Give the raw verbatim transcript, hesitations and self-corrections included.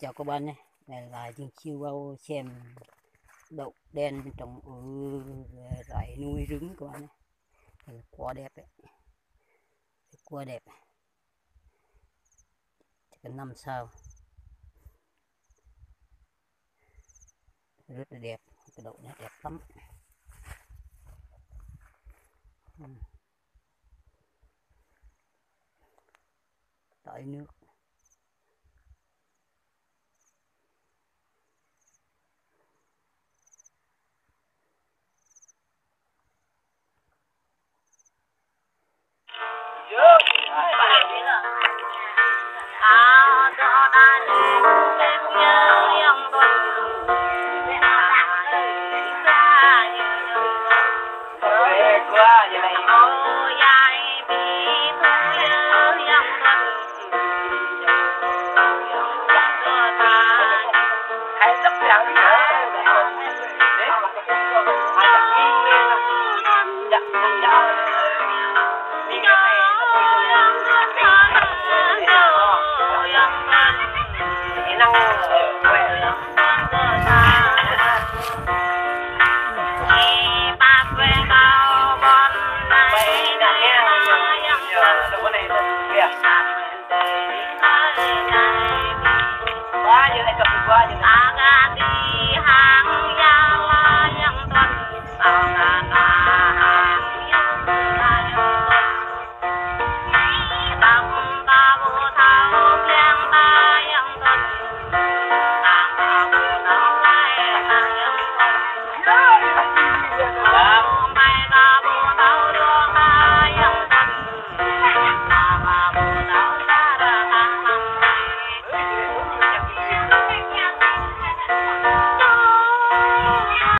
Chào các bạn nhé. Đây là Jing Chiu vào xem đậu đen trong, ừ, rải núi rừng các bạn nhé. Đây là quá đẹp đấy. Quá đẹp. Chắc là năm sao. Rất là đẹp. Cái đậu này đẹp lắm. Ừ. Rải nước.